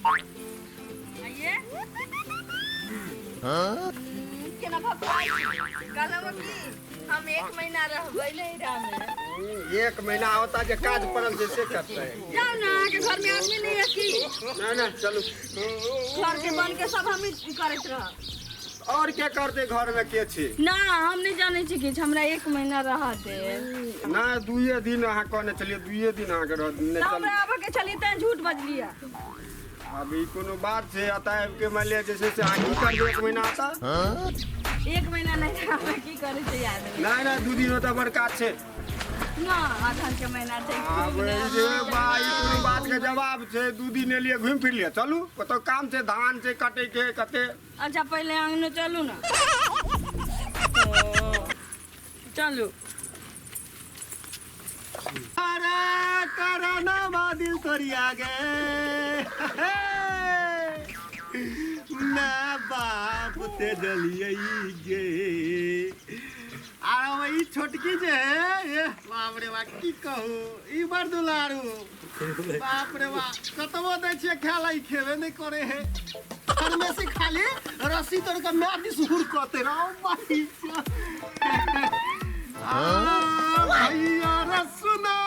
आइए केना भकुआइ छी कहलहुँ की हम एक महीना रहबै नैहरा में। एक महीना होता जे काज पड़ल छै से करतै। जाउ ने, अहाँके घर में आदमी नहीं है की? नहीं नहीं, चलू। घर के बन के सब हम ही करैत रहब। और के करते घर में के छी? ना, हम नहीं जानै छी किछु, हमरा एक महीना रह दे। ना, दुइये दिन अहाँ कहने छलियै, दुइये दिन अहाँके रह नहि। तऽ चलू। हमरा आबऽ के छलियै तैं झूठ बजलियै। अभी कोनो बात छै? एतऽ आबि के मानि लिअ जे छै से अहाँ की करबै एक महीना एतऽ? एक महीना नहीं रहबै, की करै छै आदमी? नहि नहि, 2 दिन ओतऽ बड़ काज छै। ना, अगहन के महीना छै। आब खूब ने। ई जे बा, ई कोनो बात के जवाब छै? 2 दिन एलियै, घुमि फिर लिअ, चलू, कतौ काम छै, धान छै कटै के कते। अच्छा, पहिले अंगनो चलू ने, चलू। अरे करनवा दिल तोरिया गे, ना बाप ते डलियै गे। आ ई छोटकी जे है, ए बाप रे बाप, की कहू, ई बड़ दुलारू। बाप रे बाप, कतबो दै छियै खाय ला, ई खेबे नहि करे है। हमेशा खाली रस्सी तोड़ के मार दिस हुरकते रहो भाई। आ भैया रे सुनो,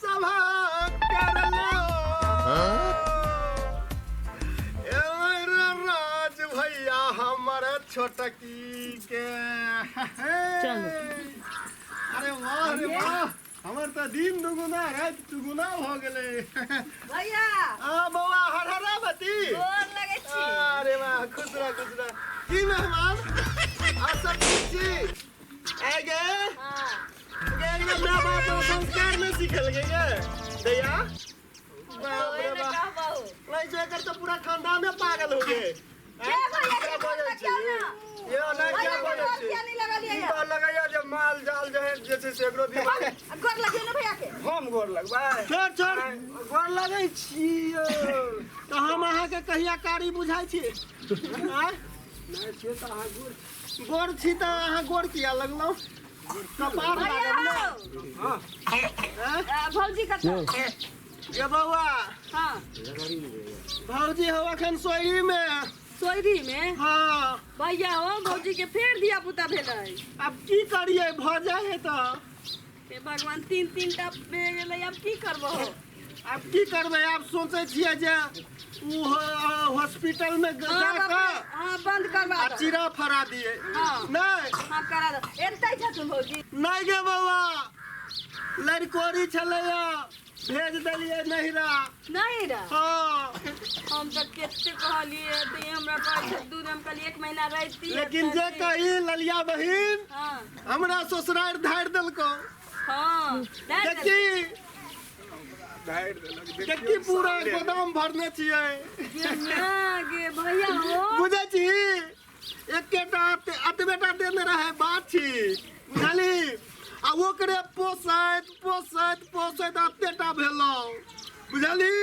सभा कर लो। ए रे राज भैया, हमर छोटकी के। चलू। अरे वाह रे वाह, हमर तऽ दिन दुगुना राति दुगुना भऽ गेलै। भैया। आ बौआ, हर हरा बती। गोर लगै छी। अरे वाह, खुश रह, खुश रह। की मेहमान, आ सब ठीक छी? आइ गे। हाँ। गे, एकदम माय बाप के संस्कार नहि सिखल गे गे दैया। बाप रे ओहे ने बाप। कहबहु। नहीं जो एकर तऽ पूरा खानदाने पागल हो गए। के भैया के गोर लगियौ ने। ये नहि भैया क्या के बनै गोर छै? किया नहि लगलियै? ई तऽ लगैया जे माल जाल जे है जे छै से एकरो दिमाग। आ गोर लगियौ ने भैया के। हम गोर लगबै? छोड़ छोड़। गोर लगै छी यौ। तऽ हम अहाँके कहिया कारी बुझाइ छी, आँय? नहि, से तऽ अहाँ गोर गोर छी तऽ अहाँ गोर किया लगलहुँ? कपार भैया लागल ने। हौ। हँ। आँय? आ, भौजी कतऽ? गे बौआ। हाँ। भौजी हो अखन सोयरी में। सोयरी में? हाँ। भैया हो, भौजी के फेर धिया पुता भेलै? आब की करियै, भऽ जाइ है तऽ। हे भगवान, तीन तीन टा भे गेलै, आब की करबो? आब की करबै? आब सोचै छियै जे ओ हॉस्पिटल में जा हाँ, बाप कऽ रे, हाँ, बंद करवा आ दो। चीरा फड़ा दिए। हाँ। नहि। हाँ, करा दो। एतै छथुन भौजी? नहि गे बौआ, लड़कोरी छलैया, भेज देलियै नहिरा। नहीं रा? हाँ। हम तऽ कते कहलियै तऽ ई हमरा कहै छै दूध, हम कहलियै एक महीना रहती। लेकिन जे कही ललिया बहिन, हमरा ससुरारि धारि देलकौ। हाँ। देखी। धारि देलक। देखी, पूरा गोदाम भरने छियै। गे भैया हो। बुझै छी, एकेटा एतबेटा देने रहे बात छी, बुझली? आ ओकरे पोसैत पोसैत पोसैत एतेटा भेलौ, बुझली?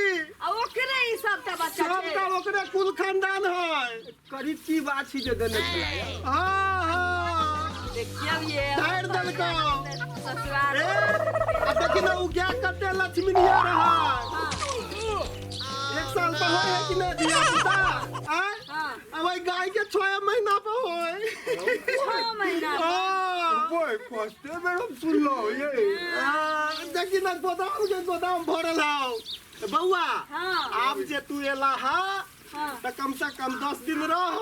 आ ओकरे ई सबटा बच्चा छै? सबटा ओकरे, कुल खानदान है। करीब की बात छी जे देने छलै? हाँ। देखियौ ये। धारि देलकौ। ससुराल। ए, आ देखी ने, उ गाय कते लक्ष्मीनिया रहै। एक साल पर होय है कि नहीं धिया पुता, आँय? हाँ। अब ओहि गाय के 6 महीना पर होय। 6 महीना पर? हाँ। ओए, फर्स्टे बेर हम सुनलहुँ ये। हाँ, देखी ने, गोदाम के गोदाम भरल हौ बौआ। आब जे तू एला हा तऽ कम से कम 10 दिन रह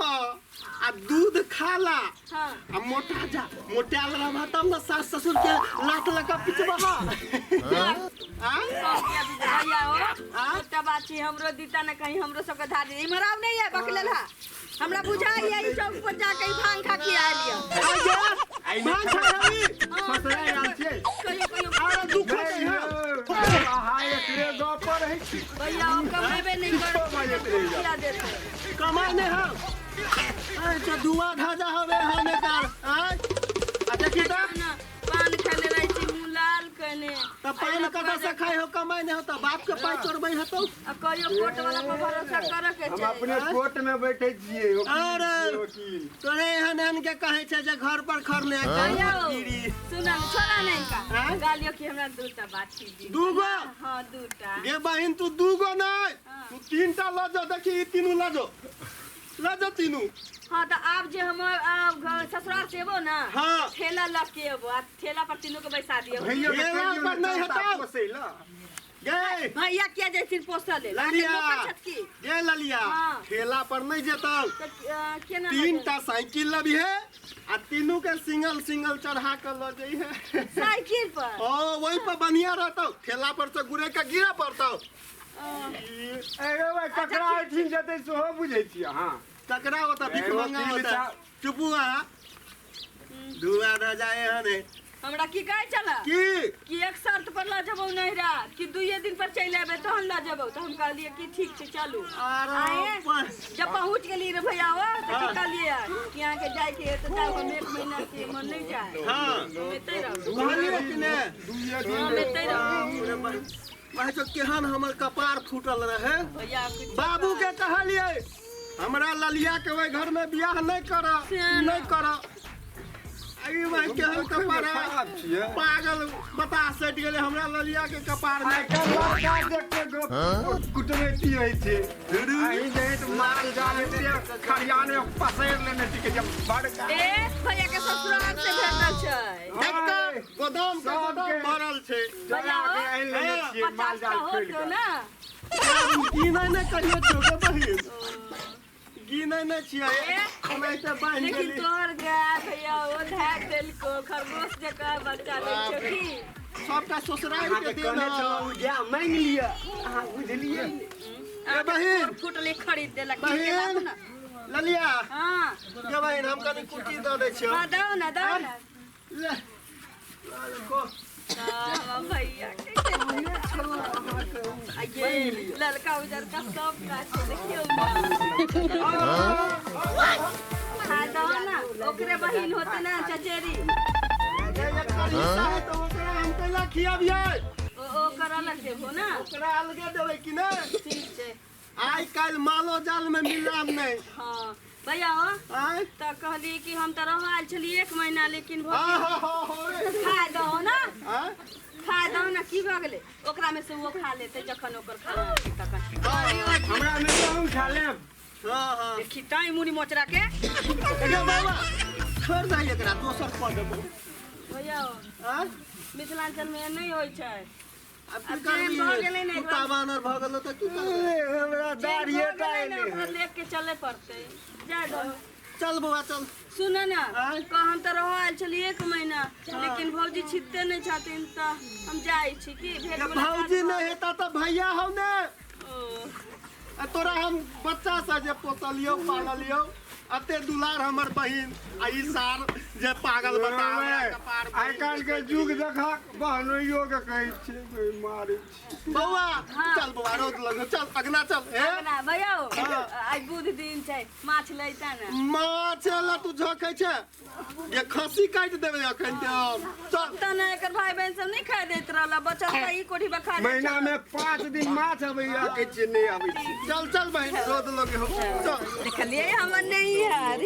आ दूध खा ला आ मोटा जा। मोटायल रहबा तब ने सास ससुर के लात लऽ कऽ पिचबहा, आँय? भैया हो, एकटा बात छै, हमरो दीता ने कहीं, हमरो सबके धार इम्हर आब नहीं है बकलेल हा। हमरा बुझाइ है, ई चौक पर जाके ई भांग खा के आयल यऽ। आइ गे, भांग खा रहली? ससुराल आयल छियै। कहियो कहियो। अरे दुख नहीं है। अहाँ एकरे गप पर रहै छी। भैया, हम कमेबे नहीं करब। बाजैत रहि जाउ। खिया देते। कमाइ नहीं हम। अच्छा, धुआं धाजा हवे हमे कार, आँय? आ देखी तऽ। ना, पान खेने रहै छी, मुँह लाल कने। तऽ पान कतऽ से खाइ हो? कमाइ नहीं हो तऽ बाप के पाइ चोरबै हेतौ। आ कहियो कोर्ट वाला पर भरोसा करे के हम छै। अपने कोर्ट में बैठे छियै वकील अरे। छियै, वकील। तोरे एहन एहन के कहै छै जे घर पर खरले। भैया हो, सुन, छोड़ा नहीं का। आँय? गालियो कि हमरा दूटा बाछी दी। दूगो? हाँ, दूटा। गे बहिन, तू दूगो नहीं, हाँ। तू तीनटा तीनू टा लऽ जो, देखी ई तीनू लऽ जो, लऽ जो तीनू। हाँ तो आब जे हम आब ससुराल से एबो ना, हाँ। ठेला लऽ के एबो आ ठेला पर तीनू के बैसा दियो। भैया के ठेला कहियो पर ने नहीं चलता हेतौ। पोसै लए। गे भैया किया जैथिन पोसल ले? ललिया। छथि गे ललिया, हाँ। ठेला पर नहीं जेतौ। तऽ केना तीन टा साइकिल लबिहे आ तीनू के सिंगल सिंगल चढ़ा के लऽ जइहे साइकिल पर। ओ वही पर बढ़िया रहतौ, ठेला पर से गुरे के गिरे पड़तौ। ए रे भाई, ककरा एहिठिन जेतै सेहो बुझै छियै अहाँ? ककरा ओतऽ भीख एगो मंगा तिल होतै। चुपू अहाँ, दू आधा जाए हने। हमरा की कहै छला की कि एक शर्त पर लऽ जेबौ नैहरा, कि दुइये दिन पर चलि एबै तहन लऽ जेबौ। तऽ हम कहलियै कि ठीक छै चलू। आरे आए, जब पहुँच गेली रे भैया ओ, तऽ की हाँ। कहलियै कि अहाँके जाइके है तऽ जाउ, हम एक महीना से मन नहि जाय, हाँ। हम एतै रहब। कहलियै कि ने? दुइये दिन हम एतै रहब। भाई तो केहन हमर कपार फूटल रहे। भैया कुछ बाबू के कहलियै हमरा ललिया के ओहि घर में बियाह नहीं कर, से ना। नहीं कर। अरे भाई केहन कपार है? खराब छियै। पागल बता सटि गेलै हमरा ललिया के कपार में। आइ काल्हि लड़का देख के कुटमैती होइ छै। अहीं जे माल जाल एते खरियाने पसैर लेने छिकै जे बड़का। ए भैया के ससुराल से भेटल छै। देख तऽ गोदाम के गोदाम सबके भरल छै। चला के आनि लेने छियै माल 50 टा जाल होतो खोलि कऽ। ना। गिनै नहि कहियो छौ गे बहिन, गिनै नहि छियै, ए, एनाहिते बान्हि लेकिन गेली। तोहर गाय भैया ओ धैक देलको खरगोश जकाँ बच्चा दै छौ की? सबटा ससुराल के अहाँके देन कहने है। छलहुँ गाय मांगि लिअ, अहाँ बुझलियै नहि। ए बहिन, फुटले खरीद देलक। बहिन ललिया। हाँ। गे बहिन, हम कनि कुट्टी दऽ दै छियौ। हाँ दौ ना, दौ ना। ले लऽ ले, हाँ, भैया के आ ये ललका उजरका सब गाछ छै, देखियौ ना। खा दौ ना, ओकरे बहिन होते ना चचेरी। गे एकर हिस्सा है तऽ ओकरा हम कैला खियाबियै? ओकर अलग देबो ना। ओकरा अलगे देबै कि नहि? ठीक छै। आइ काल्हि मालो जाल में मिलाम नहि। हाँ भैया हो। आँय? तऽ कहली कि हम तऽ रह आयल छली एक महीना, लेकिन हाँ, हाँ, हाँ, हाँ, रे। खा दहो ना। आँय? खा दहो ना, की भऽ गेलै? ओकरा में से वो खा लेतै जखन ओकर खाना होतै तखन। हमरा नहि कहूँ खा लेब। हाँ, हाँ। देखी ताई मुड़ी मोचरा के। गे बाबा, छोड़ दही एकरा, दोसर कऽ देबौ। भैया हो, आँय? मिथिलांचल में नहि होइ छै। आब की आब जेहन करबी? भऽ गेलै ने कुत्ता बानर भऽ गेलौ तऽ की करबै? ए, हमरा जेहन दाढ़िए भऽ गेलै टा ने, एलै ओकरा हँ। लेके के चले पड़तै। जाय दहो। चल बौआ चल। सुन ना, आँय? कह हम तऽ रह आयल छली एक महीना, लेकिन भौजी छिपते नहि छथिन तऽ हम जाइ छी की भेंट गे मुलाकात। भौजी नहि हेता तऽ भैया हौ ने। ओ, आ तोरा हम बच्चा से जे पोसलियौ पाललियौ, अते दुलार हमर बहिन आ ई सार जे पागल बता हमरा कपार। आइ काल्हि के युग देखक, बहनोइयो के कहै छै मारै छै। बौआ हाँ। चल बौआ, रौद लगो, चल अगना चल। हे अगना भैया हो, हाँ। आइ बुध दिन छै, माछ लैता ना। माछ ला तू झोकै छै? ये खस्सी काटि देबै अखन ते हम। चल। तऽ ने एकर भाई बहन सब नहि खाय दैत रहल, बचल तऽ ई कोठी पर खा दै महीना में 5 दिन माछ अबैया, कहै छियै नहि अबै छै। चल चल बहिन, रौद लगे हो, चल। देखलियै हमर नहीं यार।